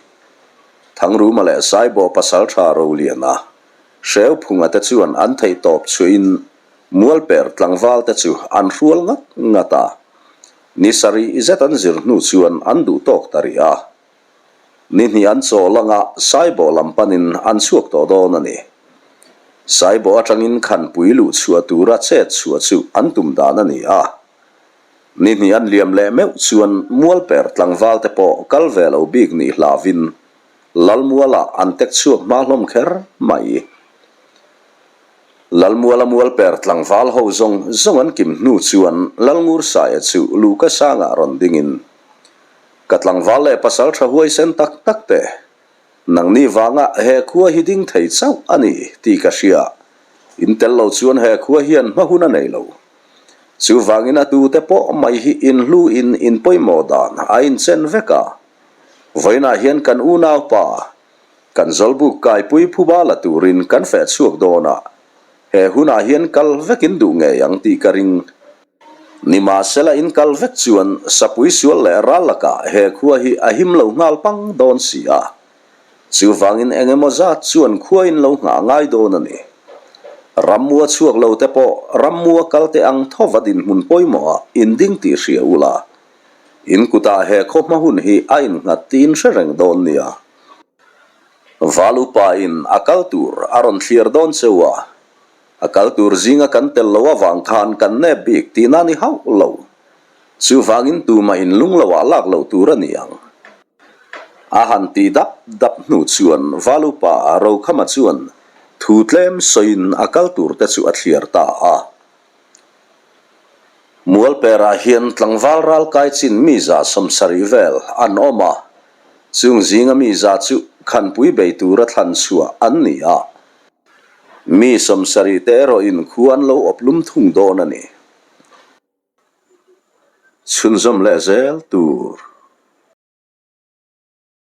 Thangruma leh Saibawh pasaltha Roliana, Hreuphunga te chuan an theih tawp chhuahin Mualper tlangval te chu an hrual ngat ngat a. Ni sarih zet an zir hnu chuan an duh tawk ta rih a. Ni hnih an chaw langa Saibawh lam panin an chhuak tawh dawn a ni. Saibawh atangin khanpui luh chhuah tura chet chhuah chu an tum dan a ni a. Ni hnih an liam leh meuh chuan Mualper tlangval te pawh kal ve lo bik nih hlauvin Lalmualah an tek chhuak hma hlawm kher mai. Lalmuala Mualper tlangval ho zawng zawng an kim hnu chuan Lalngursaia chu Luka sangah rawn dingin, Ka tlangval leh pasal tha huaisen tak tak te, nangni vanga he khua hi ding thei chauh a ni tih ka hria, in tel lo chuan he khua hian hma hun a nei lo. Chuvangin a tute pawh mai hi inhlu in inpawimawh dan a inchen vek a, vawiinah hian kan unaupa, Kan zawlbuk kaipui phuba la turin kan feh chhuak dawn a, he hunah hian kal vekin duh ngei ang tih ka ring. Nimahsela in kal vek chuan sapui sual leh ral lakah he khua hi a him lo nghal pang dawn si a, chuvangin eng emaw zat chuan khua in lo nghah ngai dawn a ni. Rammua chhuak lo te pawh rammua kal te ang thova dinhmun pawimawhah in ding tih hria ula, in kutah he khaw hma hun hi a innghat tiin hre reng dawn nia. Val upa in a kal tur a rawn thlir dawn cheu a, a kal tur zinga kan tel lo avang khan kan nep bik tihna ni hauh lo. Chuvangin tumah in lung loah lak loh tur a ni ang. A han ti dap dap hnu chuan Val upa Rokhama chuan thu tlem sawiin a kal tur te chu a thlir ta a. Mualperah hian tlangval ralkai chin mi 170 vel an awm a, chung zinga mi za chu khanpui bei tura thlan chhuah an ni a, mi 70 te erawhin khu an lo awp lum thung dawn a ni. Chhunzawm leh zel tur.